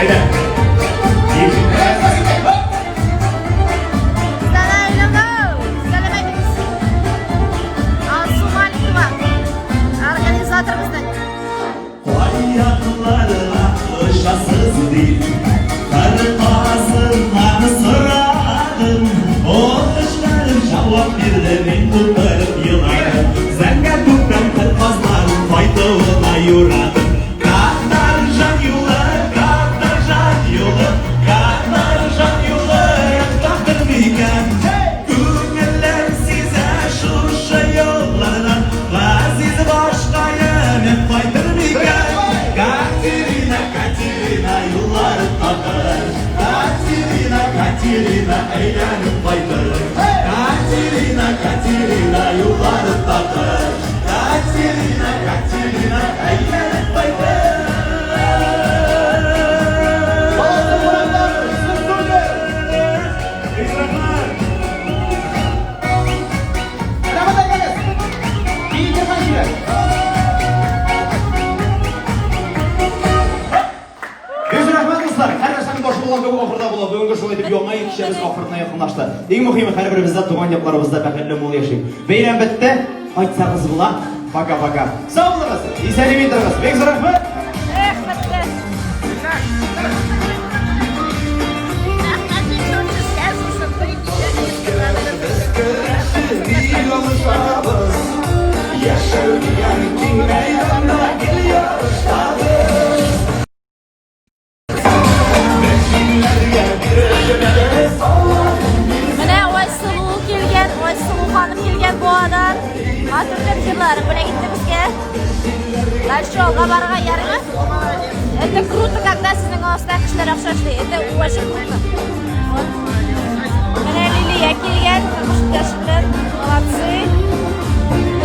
Әйдә. Алсу Маликова, организатор безнең. Кай якларга очасыз дип, Кар сорадым. Ул тешләрен җавап бирде, мин утырып еладым. Зәңгәр күктән кыр казларын кайтуына юрадым. Катаржан юлы, катаржан юлы, катаржан юлы, тартыр микән? Күңелем сизә шушы юллардан, Газиз башкаем кайтыр микән? Катерина, Катерина, юллары такыр. Катерина, Катерина, әйләнеп кайтыр. Катерина, Катерина, юллары такыр. Катерина, Катерина, әйләнеп кайтыр. Молодцы, кунаклар! Супер! Рәхмәт! Рәхмәт әйдәгез! Биетергә кирәк. Бик рәхмәт, дуслар. Һәр нәрсәнең башы булган кебек ахырда була. Бүгенге шулай итеп яңа ел кичәбез ахырына якынлашты. Иң мөһиме һәрберебездә туган якларыбызда бәхетле мул яшик. Бәйрәм бетте. Кайтсагыз була. Пока-пока. Сау булыгыз. Исән-имин торыгыз. Бик зур рәхмәт. Эх, бетте. Рәхмәт, бик зур сезгә шушы Көрәшеп алышабыз. Яшәү дигән киң мәйданда гел ярыштабыз. Илләргә бирешмәбез, Аллаһым. Менә Айсылу килгән, Айсылу ханым килгән Буадан. Матур итеп җырларын бүләк итте безгә. Дальше алга барырга ярыймы? Это круто, когда сезнең аста кешеләр акча эшли. Это очень круто. Вот. Менә Лилия килгән, тормыш иптәше белән. Молодцы.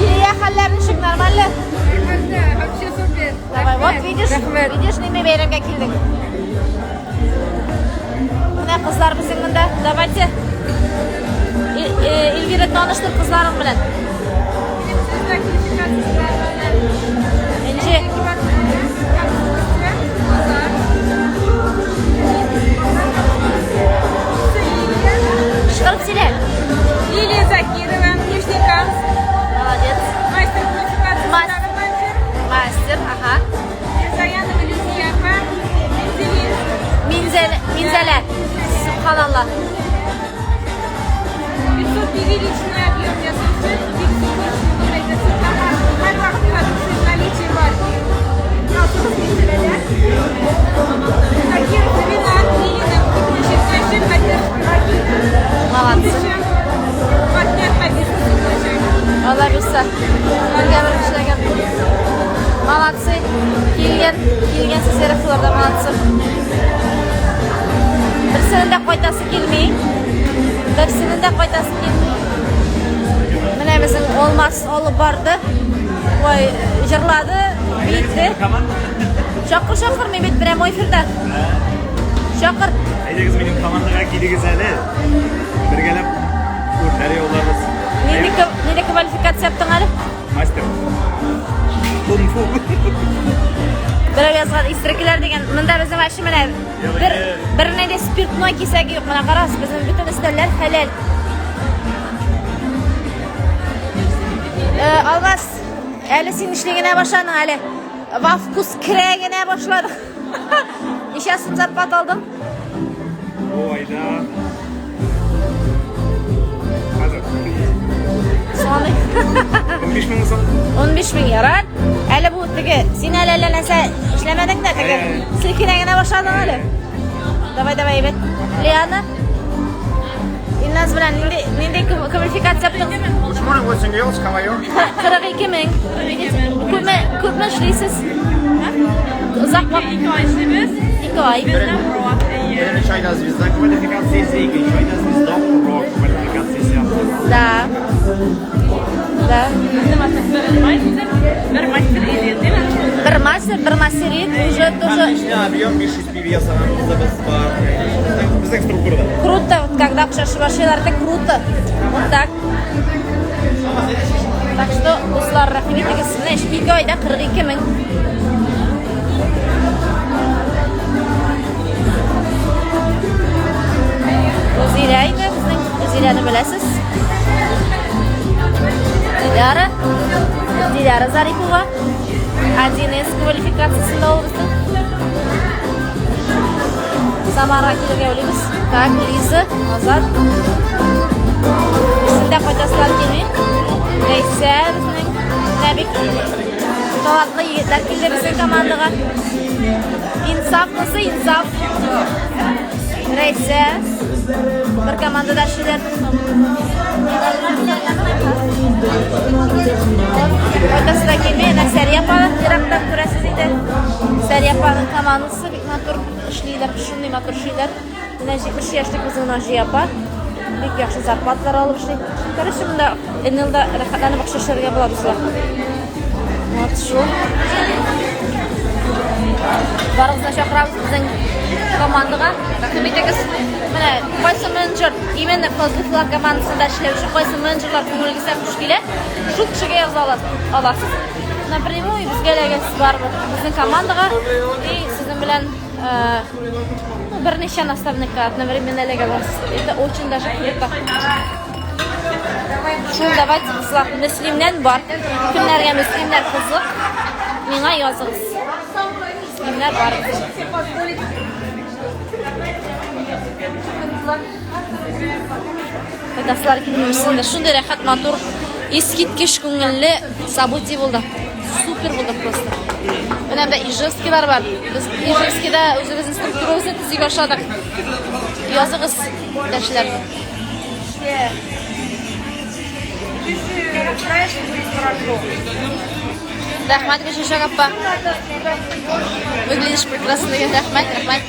Лилия, хәлләр ничек, нормально? Вообще супер. Давай, вот видишь, Рәхмәт. Видишь, нинди бәйрәмгә килдек. Менә кызлар безнең монда. Давайте. Эльвира, таныштыр кызларың белән. Звезда квалификациясе. Энҗе. Кычкырып сөйлә. Лилия Закирова, Нижнекамск, Молодец. Мастер квалификации Мастер. менеджер. Мастер, ага. Мирзаянова Люзияпа, Мензелинск. Минзәлә, Минзәлә. Субханалла. 500 личный объем ясаучы, 500 һәр вакыт продукция в наличии бар. Насос Минзәләдә. Закиров Ринат, Лилина, икенче поддержка. Молодцы. Партнер по бизнесу булачак. Алла бирсә. Бергә бер эшләгән. Молодцы. Килгән, килгән Серовлар да молодцы. Берсенең дә кайтасы килми. Берсенең дә кайтасы килми. Менә безнең Алмаз алып барды. Ой, җырлады, биетте. Чакыр, чакыр, мин бит прямой эфирда. Чакыр. Әйдәгез минем командага килегез әле. Бергәләп үрләр яуларбыз. Нинди квалификация яптың әле? Мастер. Кунг-фу. Берәү язган исерекеләр дигән. Монда безнең вообще менә бер нинди спиртной кисәге юк. Менә карагыз, безнең бөтен өстәлләр хәләл. Алмаз, әле син эшли генә башладың әле. Во вкус керә генә башладың. Ничә сум зарплата алдың? Бу айда хәзер Соны. 15 мең сум. 15 мең ярар. Әле бу теге, син әле әллә нәрсә эшләмәдең дә теге. Селкенә генә башладың әле. Давай, давай, әйбәт. Лиана. Илназ белән нинди квалификация яптың? Good morning, boys and girls. How are you? 42 мең. Күпме эшлисез? Озак вакыт. 2 ай эшлибез. 2 ай. Звезда Про. Беренче айда звезда квалификациясе, икенче айда звезда про квалификациясе яптык. Да. Бер мастер или değil mi? Бер мастер, бер мастер уже тоже Личный объем 500 пиви ясаганыбыз без бар. Безнең структурада. Круто, вот когда башлыйлар, это круто. Вот так. Так что, дуслар, рәхим итегез. Менә 2 айда 42 мең. Дилара Зарипова. 1С квалификациясендә ул безнең. Самарага килергә уйлыйбыз. Так, Лиза, Азат. Безнең дә кайтасылар килми. Рәйсә безнең. Менә бик талантлы егетләр килде безнең командага. Инсаф булса инсаф. Рәйсә. Бер командада эшлиләр. Кайтасы да килми. Әнә Сәрия апа ерактан күрәсез инде. Сәрия апаның командасы бик матур эшлиләр, шундый матур эшлиләр. Менә 70 яшьлек безнең Наҗия апа. Бик яхшы зарплаталар алып эшли. Короче, монда НЛда рәхәтләнеп акча эшләргә була, дуслар. Вот шул. Барыгызны чакырабыз безнең командага. Рәхим итегез. Менә кайсы менеджер именно Фазлыевлар командасында эшләүче кайсы менеджерлар күңелегезгә хуш килә, шул кешегә яза аласыз. Напрямую безгә эләгәсез барыбер. Безнең командага и сезнең белән ну, берничә наставникка одновременно эләгә аласыз. Это очень даже круто. Шул давайте, кызлар, Мөслимнән бар. Кемнәргә Мөслимнәр кызык, миңа языгыз. Мөслимнәр бар. Кайтасылар килмәсен дә. Шундый рәхәт, матур, искиткеч күңелле событие булды. Супер булды просто. Менә монда Ижевскийлар бар. Без Ижевскийда үзебезнең структурабызны төзи башладык. Языгыз, иптәшләр. Рәхмәт, Гөлчәчәк апа. Выглядишь прекрасно дигән. Рәхмәт, рәхмәт.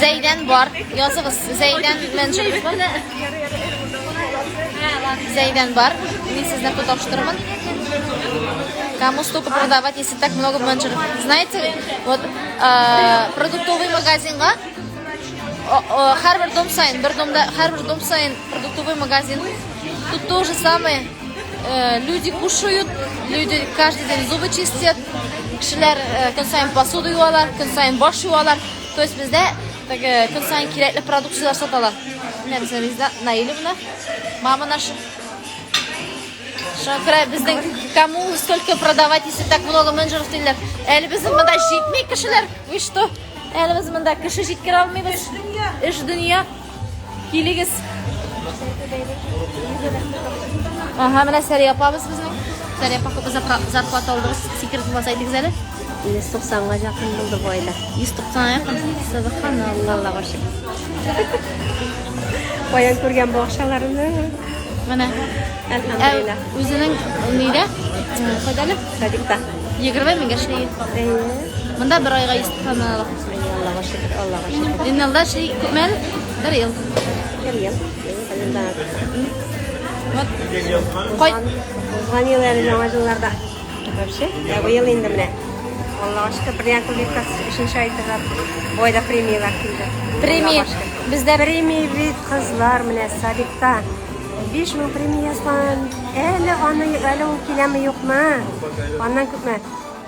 Зәйдән бар. Языгыз. Зәйдән менеджерыбыз бар. Зәйдән бар. Мин сезне тоташтырмын. Кому столько продавать, если так много менеджеров? Знаете, вот продуктовый магазинга һәрбер дом саен, бер домда һәрбер дом саен продуктовый магазин. Тут то же самое. Люди кушают, люди каждый день зубы чистят. Кешеләр көн саен посуда юалар, көн саен баш юалар. То есть бездә теге көн саен кирәкле продукцияләр саталар. Менә безнең Резеда Наилевна, мама наша. Шуңа күрә безнең кому столько продавать, если так много менеджеров диләр. Әле безнең монда җитми кешеләр. Вы что? Әле без монда кеше җиткерә алмыйбыз. Эш дөнья. Килегез. Ага, менә Сәрия апабыз безнең. Сәрия апа күпме зарплата алдыгыз? Секрет булмаса әйтегез әле. 190-га якын булды бу айда. 190 якын. Субханалла. Аллага шөкер. Каян күргән бу акчаларны? Менә. Әлхәмдүлилләһ. Үзенең нидә? Кайда әле? Садикта. 20 меңгә эшли. Әйе. Монда бер айга 190 ала. Аллага шөкер, Аллага шөкер. Инналда эшли күпме әле? Бер ел. Бер ел. Вот. Кай Узган ел әле яңа елларда. Вообще, ә быел инде менә. Аллага шөкер, бриллиант улыбкасы өченче ай тыгып, бу айда премияләр килде. Премия. Бездә премия бит, кызлар, менә садикта 5000 премия язган. Әле аны әле ул киләме юкмы? Аннан күпме?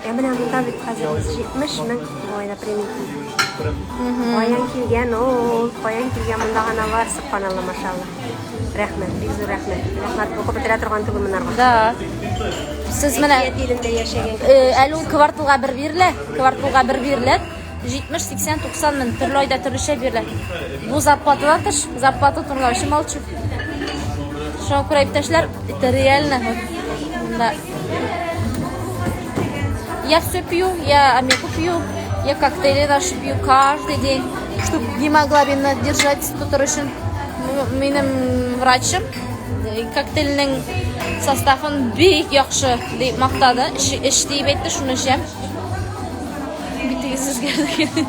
Ә менә монда бит хәзер 70 мең бу айда премия. Каян килгән ул? Каян килгән монда гына бар, субханалла, машалла. Рәхмәт, бик зур рәхмәт. Рәхмәт укып бетерә торган түгел монарга. Да. Сез менә Әкият илендә яшәгән. Әле ул кварталга бер бирелә, кварталга бер бирелә. 70, 80, 90 мең төрле айда төрлечә бирелә. Бу зарплатадан тыш, зарплата турында вообще молчу. Шуңа күрә, иптәшләр, это реально. Вот, монда я все пью, я омегу пью, я коктейли наши пью каждый день, чтобы гемоглобинны держать тотыр өчен. Минем врачым коктейльнең составын бик яхшы дип мактады. Эч дип әйтте, шуны эчәм. Битегез үзгәрде.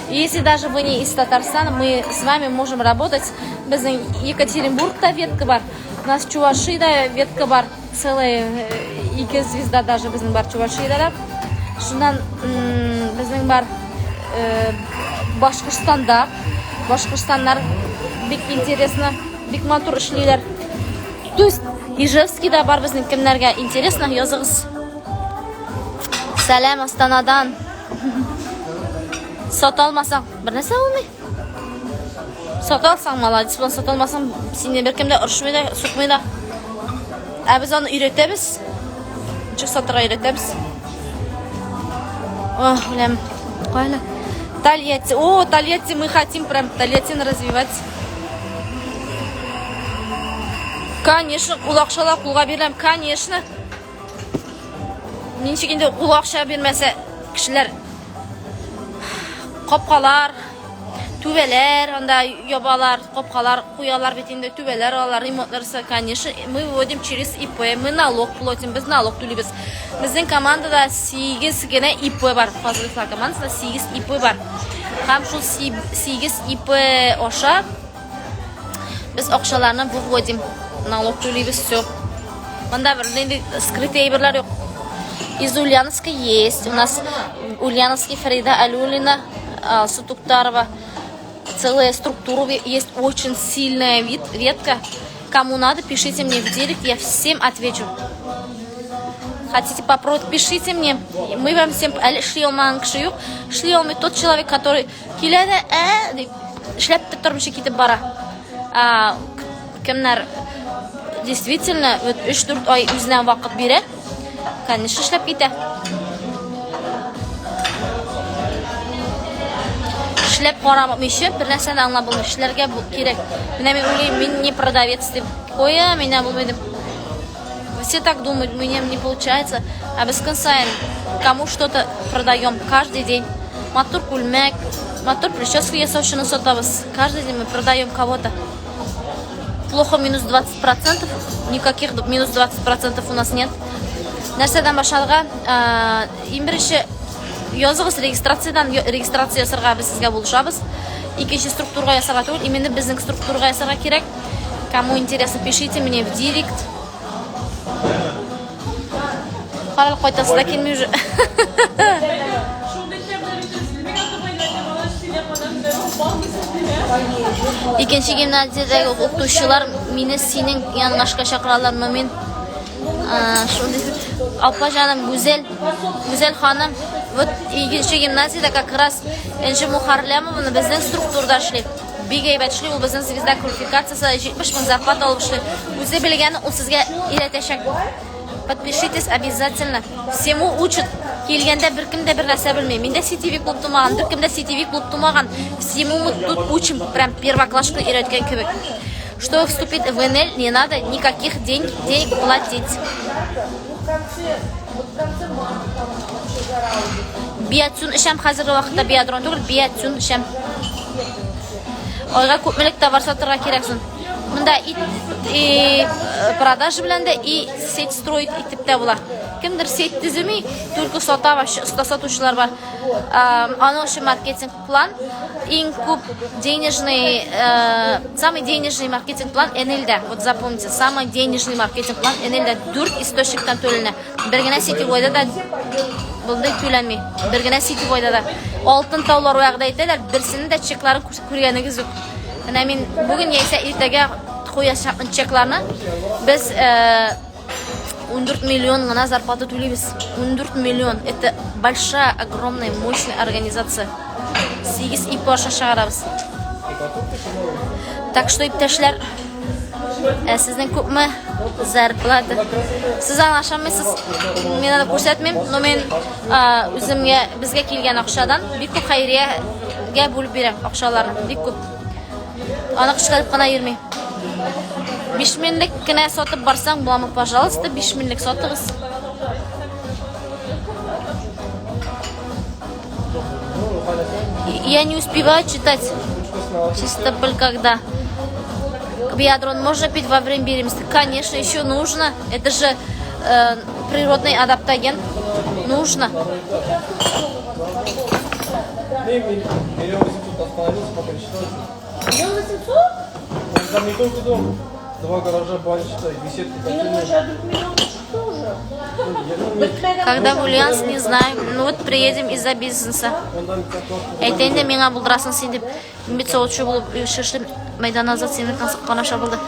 Если даже вы не из Татарстана, мы с вами можем работать. Безнең Екатеринбургта ветка бар. У нас Чувашиядә ветка бар. Целая ике звезда даже безнең бар Чувашиядә дә. Шуннан безнең бар Башкортстанда. Башкортстаннар бик интересно, бик матур эшлиләр. То есть Ижевскийда бар безнең, кемнәргә интересно, языгыз. Сәлам Астанадан. Сата алмасаң, бер нәрсә булмый. Сата алсаң, молодец, була, сата алмасаң, сине беркем дә орышмый да, сукмый да. Ә без аны өйрәтәбез. Ничек сатырга өйрәтәбез? Ох, беләм. Кайла? Тольятти. О, Тольятти мы хотим прям Тольяттини развивать. Конечно, ул акчалар кулга биреләм, конечно. Ничек инде кул акча бирмәсә, кешеләр капкалар, түбәләр анда ябалар, капкалар куялар бит инде, түбәләр алалар, ремонтлар ясый. Конечно, мы выводим через ИП, мы налог платим, без налог түлибез. Безнең командада 8 генә ИП бар. Фазлыевлар командасында 8 ИП бар. Һәм шул 8 ИП аша без акчаларны выводим, налог түлибез, все. Монда бер нинди скрытый әйберләр юк. Из Ульяновска есть. У нас Ульяновский Фарида Алюлина, Сутуктарова. Целая структура есть, очень сильная вид, ветка. Кому надо, пишите мне в директ, я всем отвечу. Хотите попробовать, пишите мне. Мы вам всем... Әле эшли алмаган кеше юк. Эшли алмый тот человек, который килә дә, ә, дип, эшләп тә тормыйча китеп бара. А, кемнәр действительно вот 3-4 ай үзенә вакыт бирә, конечно, эшләп китә. Эшләп карамыйча бер нәрсәне аңлап булмый. Эшләргә кирәк. Менә мин уйлыйм, мин не продавец дип. Куя, минә булмый дип. Все так думают, мне не получается. А без көн саен кому что-то продаем каждый день. Матур күлмәк, матур прическа ясаучыны сатабыз. Каждый день мы продаем кого-то. Плохо минус 20%. Никаких минус 20% у нас нет. Нәрсәдән башларга? Иң беренче языгыз регистрациядән регистрация ясарга без сезгә булышабыз. Икенче структурага ясарга түгел, именно безнең структурага ясарга кирәк. Кому интересно, пишите мне в директ. Карал кайтасы да килми уже. Икенче гимназиядәге укытучылар мине синең яныңа эшкә чакыралар, но мин шундый апа җаным Гүзәл, Гүзәл ханым, вот икенче гимназиядә как раз Энҗе Мухарлямовна безнең структурада эшли. Бик әйбәт эшли, ул безнең звезда квалификациясе 70 мең зарплата алып эшли. Үзе белгән, ул сезгә өйрәтәчәк. Подпишитесь обязательно. Всему учат. Килгәндә беркем дә бер нәрсә белми. Мин дә сетевик булып тумаган, беркем дә сетевик булып тумаган. Всему мы тут учим, прям первоклашка өйрәткән кебек. Чтобы вступить в НЛ, не надо никаких денег, денег платить. Биатсун эчәм хәзерге вакытта, биадрон түгел, биатсун эчәм. Айга күпмелек товар сатырга кирәк соң? Монда и, и э, продажа белән дә, и сеть строить итеп тә була. Кемдер сеть төземи, только сата вообще, оста сатучылар бар. Аның өчен маркетинг план иң күп денежный, э, самый денежный маркетинг план НЛдә. Вот запомните, самый денежный маркетинг план НЛдә дүрт источниктан түләнә. Бер генә сетевойда да мондый түләнми. Бер генә сетевойда да. Алтын таулар вәгъдә итәләр, берсенең дә чекларын күргәнегез юк. Менә мин бүген яисә иртәгә куячакмын чекларны. Без э, 14 миллион гына зарплата түлибез. 14 миллион. Это большая, огромная, мощная организация. 8 ИП аша чыгарабыз. Так что, иптәшләр, ә сезнең күпме зарплата? Сез аны ашамыйсыз. Мин аны күрсәтмим, но мин үземгә, безгә килгән акчадан бик күп хәйриягә бүлеп бирәм акчаларны, бик күп. Аны кычкырып кына йөрми. 5 меңлек кенә сатып барсаң буламы, пожалуйста, 5 меңлек сатыгыз. Я не успеваю читать. Чистополь когда? Биадрон можно пить во время беременности? Конечно, еще нужно. Это же э, природный адаптоген. Нужно. Миллион восемьсот? Там не только дом, два гаража, баня, считай, беседка, котельная. Когда в Ульяновск, не знаю. Ну вот приедем из-за бизнеса. Әйтәйен дә миңа булдырасың син дип. Мин бит савытчы булып эшлим. Мәйдан Азат синең кан аша булды.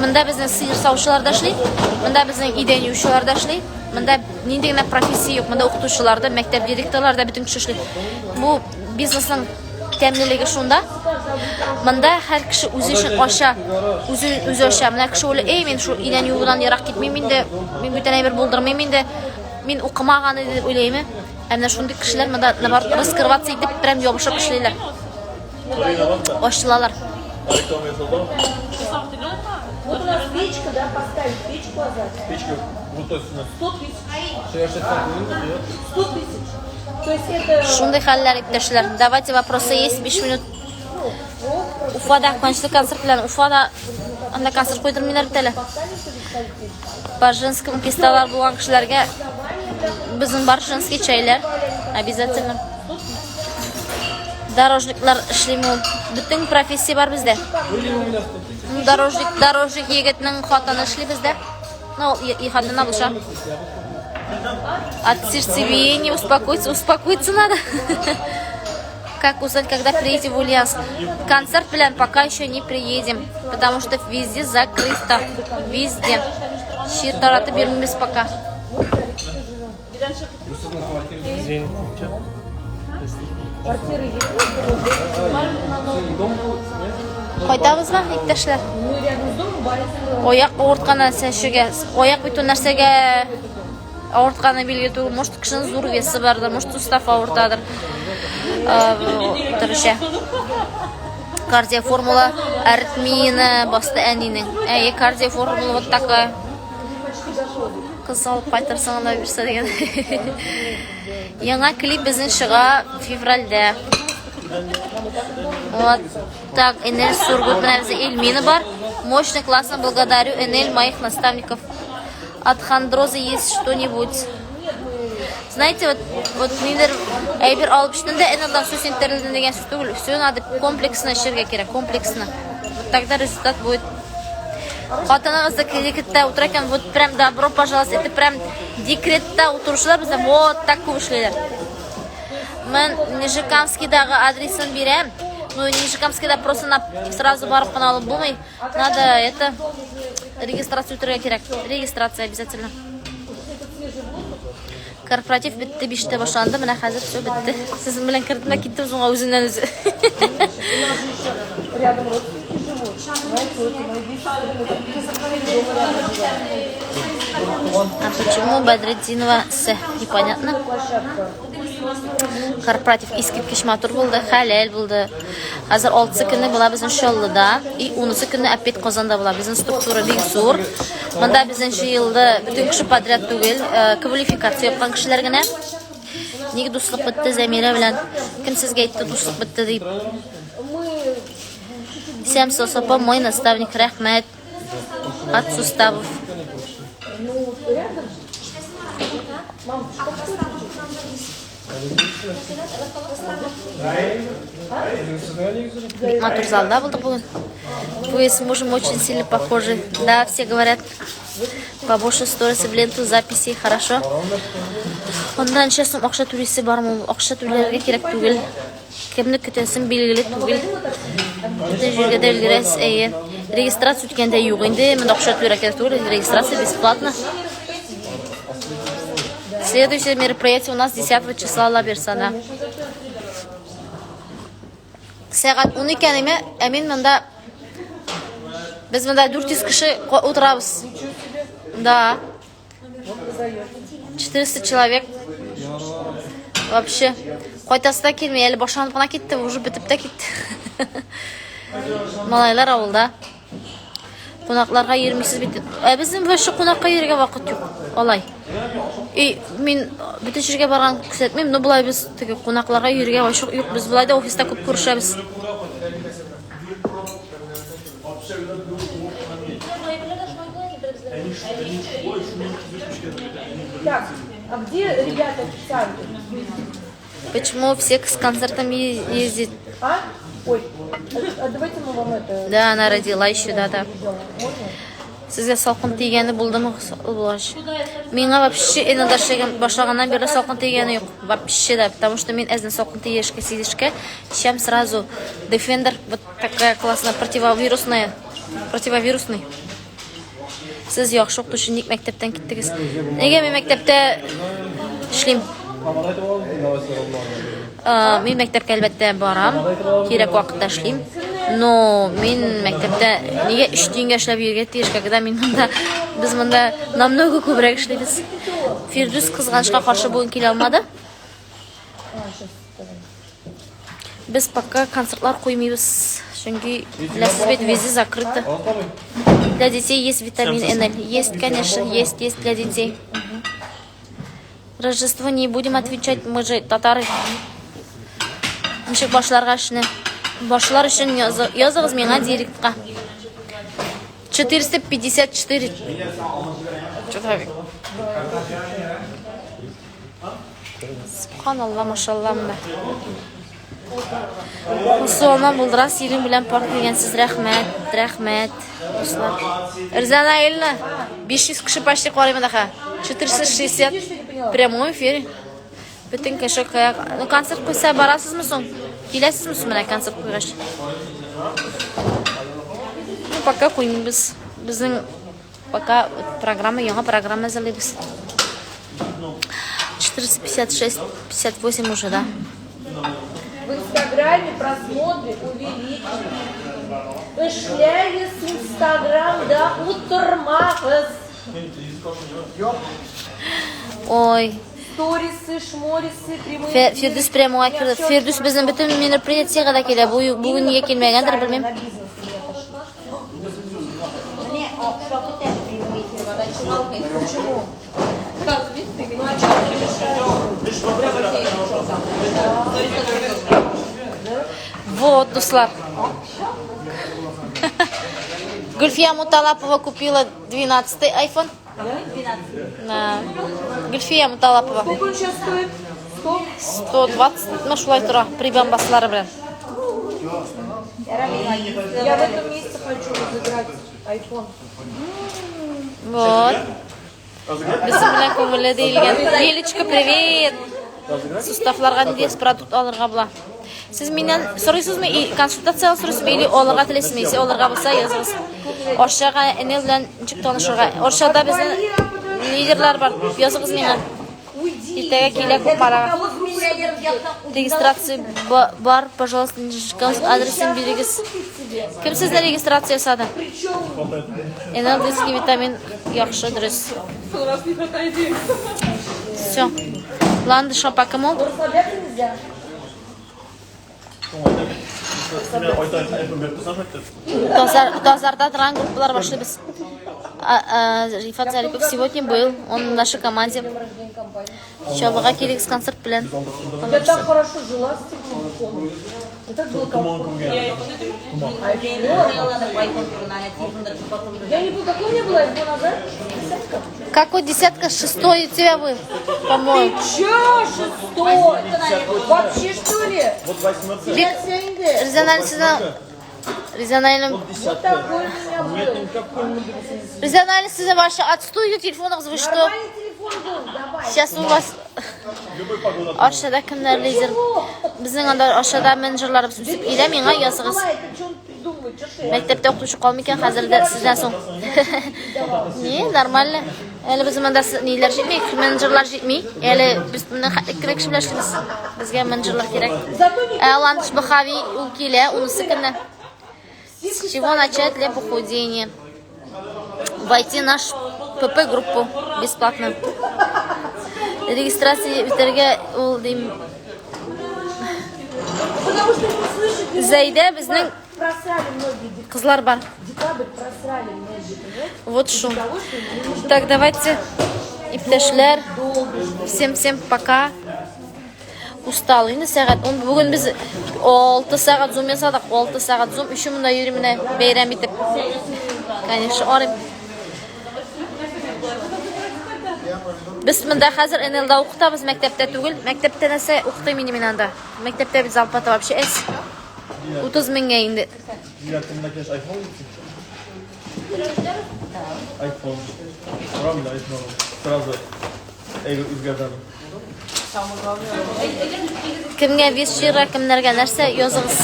Монда безнең сыер савучылар да эшли. Монда безнең идән юучылар да эшли. Монда нинди генә профессия юк. Монда укытучылар да, мәктәп директорлары да бөтен кеше эшли. Бу бизнесның тәмлелеге шунда. Монда һәр кеше үзе өчен ача, үзе үзе ача. Менә кеше уйлый, эй, мин шул идән юудан ерак китмим инде, мин бүтән әйбер булдырмыйм инде. Мин укымаган иде дип уйлыйм. Ә менә шундый кешеләр монда наоборот раскрываться итеп прям ябышып эшлиләр. Ачылалар. Вот у нас печка, да, поставить печку Азат. Печка вот той стеной. 100 тысяч. 60 100 тысяч. То есть это... Шундый хәлләр, иптәшләр. Давайте вопросы есть, 5 минут. Уфада куанычлы концерт белән Уфада анда концерт куйдырмыйлар бит әле. По женскому кисталар булган кешеләргә безнең бар женский чәйләр обязательно. Дорожниклар эшлиме ул? Бөтен профессия бар бездә. Дорожник, дорожник егетнең хатыны эшли бездә. Ну, и хатына булса. От сердцебиения успокоиться, успокоиться надо. Как узнать, когда приедете в Ульяновск? Концерт белән пока еще не приедем, потому что везде закрыто. Везде. Чир таратып йөрмибез пока. Кайтабызмы, иптәшләр? Аяк авырткан нәрсә эчүгә. Аяк бит ул нәрсәгә авыртканы билгеле түгел. Может, кешенең зур весы бардыр, может, сустав авыртадыр. Тырыша. Кардиоформула аритмияне басты әнинең. Әйе, кардиоформула вот такая. Кыз алып кайтырсың анда бирсә дигән. Яңа клип безнең чыга февральдә. Вот так, Энель Сургут, менә безнең Эльмина бар. Мощно, классно, благодарю Энель, моих наставников. От хондроза есть что-нибудь? Знаете, вот, вот нидер әйбер алып эчтең дә, Энелдән все син терелдең дигән сүз түгел. Все надо комплексно эчәргә кирәк, комплексно. Вот тогда результат будет. Хатыныгыз да декретта утыра икән, вот прям добро пожаловать. Это прям декретта утыручылар бездә вот так күп эшлиләр. Мин Нижекамскийдагы адресын бирәм. Ну, Нижекамскийда просто на, сразу барып кына алып булмый. Надо это регистрация үтәргә кирәк. Регистрация обязательно. Корпоратив бетте, биштә башланды. Менә хәзер все бетте. Сезнең белән кердем дә киттем соңга үзеннән үзе. А почему Бәдретдинова С? Непонятно. Корпоратив искиткеч матур булды, хәләл булды. Хәзер 6 көне була безнең Чаллыда и 10 көне опять Казанда була. Безнең структура бик зур. Монда безнең җыелды бөтен кеше подряд түгел, э, квалификация япкан кешеләр генә. Ник дуслык бетте Зәмирә белән? Кем сезгә әйтте дуслык бетте дип? Сәм Сосопа, мой наставник, рәхмәт. От суставов. Бик матур залда булдык бүген. Вы с мужем очень сильно похожи. Да, все говорят. Побольше сторисы в ленту записей, хорошо. Онда ничә сум акча түлисе бармы? Акча түләргә кирәк түгел. Кемне көтәсен билгеле түгел. Бөтен җиргә дә өлгерәсез, әйе. Регистрация үткәндә юк инде, монда акча түләргә кирәк түгел, регистрация бесплатно. Следующее мероприятие у нас 10 числа Алла бирса, да. Сәгать 10 икән име, ә мин монда без монда 400 кеше утырабыз. Да. 400 человек. Вообще. Кайтасы да килми, әле башланып кына китте, уже бетеп тә китте. Малайлар авылда. Кунакларга йөрмисез бит. Ә безнең вообще кунакка йөрергә вакыт юк. Алай. И мин бөтен җиргә барган күрсәтмим, но болай без теге кунакларга йөрергә вообще юк. Без болай да офиста күп күрешәбез. Так, а где ребята официанты? Почему все с концертом ездят? А? Ой, а давайте мы вам это... Да, она родила еще, да, да. Сезгә салкын тигәне булдымы булгач? Миңа вообще иногда эшләгән башлаганнан бирле салкын тигәне юк. Вообще да, потому что мин әзне салкын тиешкә сизешкә, чем сразу Defender, вот такая классная противовирусная, противовирусный. Сез яхшы укытучы, ник мәктәптән киттегез? Нигә мин мәктәптә эшлим? Мин мәктәпкә әлбәттә барам, кирәк вакытта эшлим. Но мин мәктәптә нигә өч тиенгә эшләп йөрергә тиеш, когда мин монда, без монда намного күбрәк эшлибез. Фирдүс кызганычка каршы бүген килә алмады. Без пока концертлар куймыйбыз, чөнки беләсез бит, везде закрыто. Для детей есть витамин НЛ. Есть, конечно, есть, есть для детей. Рождество не будем отвечать, мы же татары. Ничек башларга эшне? Башлар өчен языгыз миңа директка. 454 человек. Субханалла, машалла менә. Мусулман булдыра синең белән пар дигәнсез рәхмәт, рәхмәт, дуслар. Рзана Ильна, 500 кеше почти карый монда ха. 460 в прямом эфире. Бөтен кеше кая, ну концерт куйса барасызмы соң? Киләсезме соң менә концерт куйгач? Ну, пока куймыйбыз. Безнең Пока программа, яңа программа әзерлибез. 456, 58 уже, да. В Инстаграме просмотры увеличились. Эшләгез Инстаграмда утырмагыз. Ой. Сторисы, шморисы, прямые Фирдүс прямой керде. Фирдүс безнең бөтен мероприятиегә дә килә. Бу бүген нигә килмәгәндер, белмим. Вот, дуслар. Гульфия Муталапова купила 12-й iPhone. Да. Гульфия Муталапова. Сколько он сейчас стоит? 100? 120, ну шулай тора, прибамбаслары белән. Я в этом месяце хочу разыграть iPhone. Вот. Безнең белән күңелле диелгән. Лилечка, привет. Суставларга нинди продукт алырга була? Сез миннән сорыйсызмы, и консультация сорыйсызмы или алырга телисезме? Если алырга булса, языгыз. Арчага Энел белән ничек танышырга? Арчада безнең лидерлар бар. Языгыз миңа. Иртәгә килә Кукмарага. Регистрация бар, пожалуйста, адресын бирегез. Кем сезне регистрация ясады? Энел детский витамин яхшы, дөрес. Все. Ландыш апа кем ул? Тазарда торган группалар башлыйбыз. Рифат Зарипов сегодня был, он в нашей команде. Чаллыга килегез концерт белән. Я так хорошо жила с телефоном. Это было комфортно. Я не помню, какой у меня был айфон назад? Десятка. Какой десятка? Шестой у тебя был, по-моему. Ты чё, шестой? Вообще, что ли? Бик Резонансина Резональным Вот такой у меня был. Резональный сезне ваше отстой телефоныгыз вы что? Нормальный телефон был, давай. Сейчас у вас Арчада кемнәр лидер? Безнең анда Арчада менеджерларыбыз үсеп килә, миңа языгыз. Это что он придумывает? Чё ты? Мәктәптә укытучы калмый икән хәзер дә сездән соң. Не, нормально. Әле без монда ниләр җитми, менеджерлар җитми. Әле без монда хәтлек кенә кеше белән эшлибез. Безгә менеджерлар кирәк. Ә Ландыш Бахави ул килә, унысы кемнән? С чего начать для похудения? Войти в наш ПП-группу бесплатно. Регистрация үтәргә ул дим. Потому что не слышит. Зәйдә безнең Просрали многие. кызлар бар. Декабрь просрали многие, понимаете? Вот шум. Так, давайте, иптәшләр, всем-всем пока. Устал. Инде сәгать 10. Бүген без 6 сәгать зум ясадык. 6 сәгать зум. Еще монда йөрим менә бәйрәм итеп. Конечно, арыйм. Без монда хәзер НЛда укытабыз, мәктәптә түгел. Мәктәптә нәрсә укытыйм инде мин анда? Мәктәптә бит зарплата вообще әз. 30 меңгә инде. Айфон. Рамил айфон. Сразу әйбер үзгәрдем. Кемгә вес җыйырга, кемнәргә нәрсә языгыз.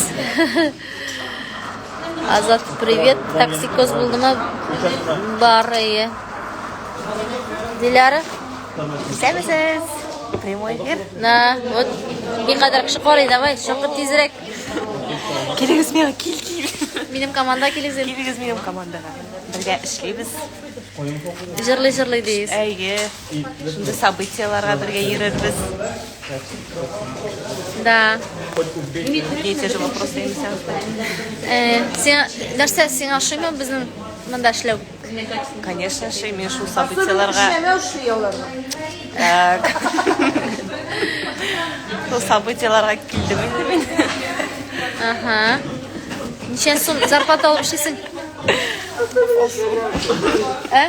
Азат, привет. Токсикоз булдымы? Бар, әйе. Диляра, исәнмесез. Прямой эфир. На, вот. Никадәр кеше карый, давай, чакыр тизрәк. Килегез миңа, кил, кил. Минем команда килегез. Килегез минем командага. Бергә эшлибез. Җырлый җырлый дейез. Әйе. Шундый событияләргә бергә йөрербез. Да. Какие те же вопросы я не Э, сиңа нәрсә сиңа ошыймы безнең монда эшләү? Конечно, ошый. Мин шул событияләргә Так. Шул событияләргә килдем инде мин. Ага. Ничә сум зарплата алып эшлисең? Ә?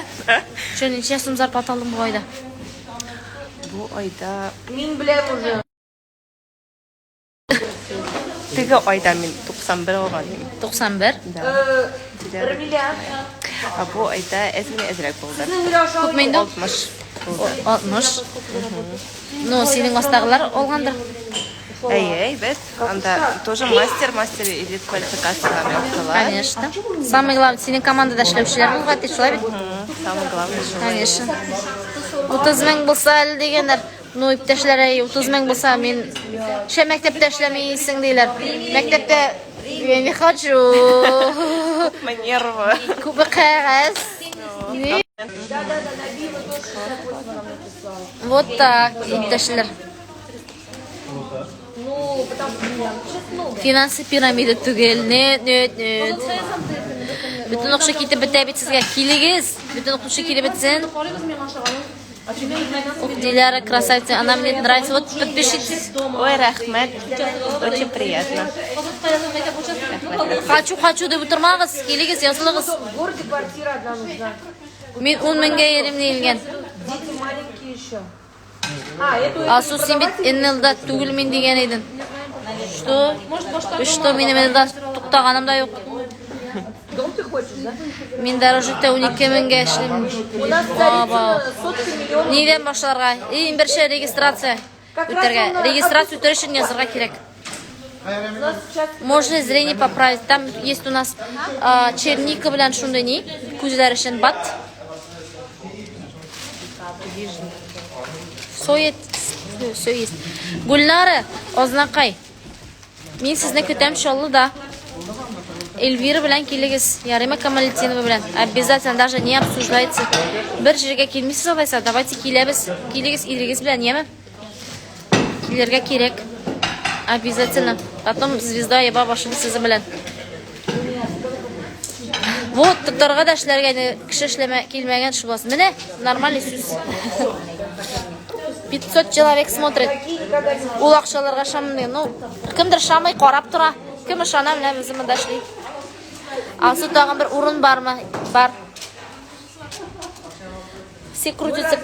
Чё, ничә сум зарплата алдың бу айда? Бу айда Мин беләм уже. Теге айда мин 91 алган идем. 91? Да. Рамиля. Ә бу айда әз генә әзрәк булды. Күпме инде? 60 булды. 60. Ну, синең астагылар алгандыр. Әйе, әйбәт. Анда тоже мастер, мастер элит квалификацияләрен яптылар. Конечно. Самое главное, синең командада эшләүчеләр булган дип шулай бит? Самое главное шулай. Конечно. 30 мең булса әле дигәннәр. Ну, иптәшләр, әй, 30 мең булса, мин шә мәктәптә эшләмисең диләр. Мәктәптә я не хочу. Күпме нервы. Күпме кәгазь. Ни? Вот так, иптәшләр. Финансы пирамида түгел. Нет, нет, нет. Бөтен акча китеп бетә бит сезгә. Килегез, бөтен укытучы килеп бетсен. Ух, Диляра, красавица, она мне нравится. Вот подпишитесь. Ой, рәхмәт. Очень приятно. Хочу, хочу дип утырмагыз, килегез, язылыгыз. В городе квартира одна нужна. Мин 10 меңгә йөрим диелгән. Дети маленькие еще. А, эту Алсу, син бит НЛда түгел мин дигән идең. Что? Что минем НЛда туктаганым да юк. Дом ты хочешь, да? Мин дорожникта 12 меңгә эшлим. У нас Баба. Царицына сотка миллионов. Нидән башларга? Иң беренче регистрация үтәргә. Регистрация үтәр өчен язырга кирәк. У нас сейчас Можно зрение поправить. Там есть у нас черника белән шундый ни, күзләр өчен бат. Все есть. Все есть. Гульнара, Ознакай. Мин сезне көтәм Чаллыда. Эльвира белән килегез. Ярыймы Камалетдинова белән. Обязательно, даже не обсуждается. Бер җиргә килмисез алайса, давайте киләбез. Килегез ирегез белән, яме? Килергә кирәк. Обязательно. Потом звезда еба башын сезнең белән. Вот, тотарга да эшләргә инде кеше эшләмә килмәгән шул булсын. Менә нормальный сүз. 500 человек смотрит. Ул акчаларга ышанмый. Ну, кемдер ышанмый, карап тора. Кем ышана, менә безнең монда эшли. Алсу тагын бер урын бармы? Бар. Все крутятся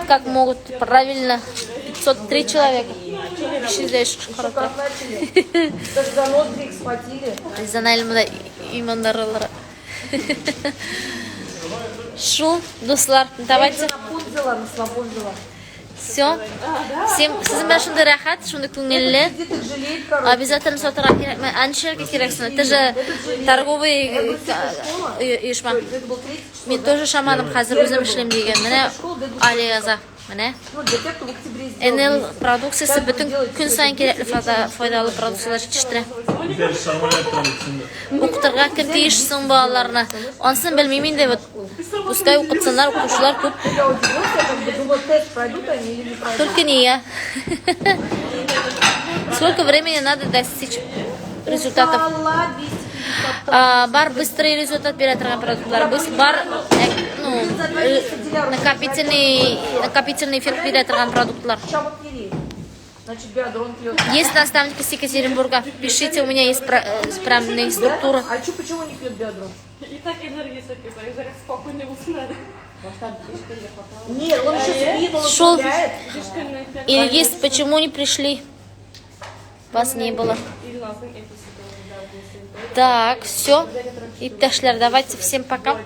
как могут. Правильно. 503 человека. 500 кеше карап тора. как начали. Даже за ноздри их схватили. Зана монда имандарылар. Шул, дуслар, давайте. На путь взяла, на слабо взяла. Все. Всем сезнең белән шундый рәхәт, шундый күңелле. Где-то их жалеет, короче. Обязательно сатырга кирәкме? Аншерге кирәксең. Это же торговый оешма. Это был третий число. Мин тоже шаманым хәзер үзем эшлим дигән. Менә Али яза. Менә. Ну, для тех, кто в октябре сделал. NL продукциясе бөтен көн саен кирәкле файдалы продукцияләр җитештерә. Укытырга кем тиеш соң балаларны? Ансын белмим инде вот. Пускай укытсыннар, укытучылар күп. Я удивилась, я как бы думала, тест пройдут они или не пройдут. Только не я. Сколько времени надо достичь результатов? Алла, 250 Бар быстрый результат бирә торган продуктлар. Бар ну, накопительный эффект бирә торган продуктлар. Чабок не Значит, биадрон пьет. Есть наставник из Екатеринбурга. Пишите, у меня есть правильные структуры. А чё, почему не пьет биадрон? И так энергия спокойно уснули. Нет, он еще спит, он Шел. гуляет. Ильгиз, почему не пришли? Вас не было. Так, все. Иптәшләр, давайте всем пока.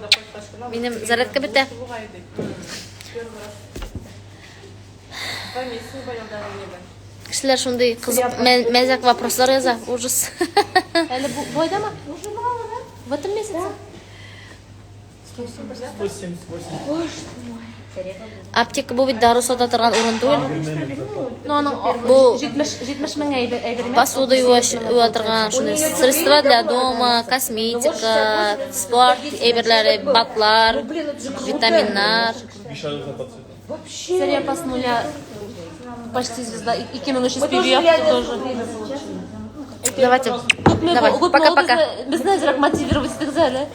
Минем зарядка бетә. Кешеләр шундый кызык мәзәк вопрослар яза. Ужас. Әле бу айдамы? В этом месяце? 178. Аптека бу бит дару сата торган урын түгел. Ну, аның Бу 70 70 мең әйбер әйбер. Посуда юа торган, шундый средства для дома, косметика, спорт әйберләре, БАДлар, витаминнар. Серия с нуля почти звезда. 2300 пиви тоже. Давайте. Күпме Давай, күпме пока-пока. Безне әзрәк мотивировать иттегез әле.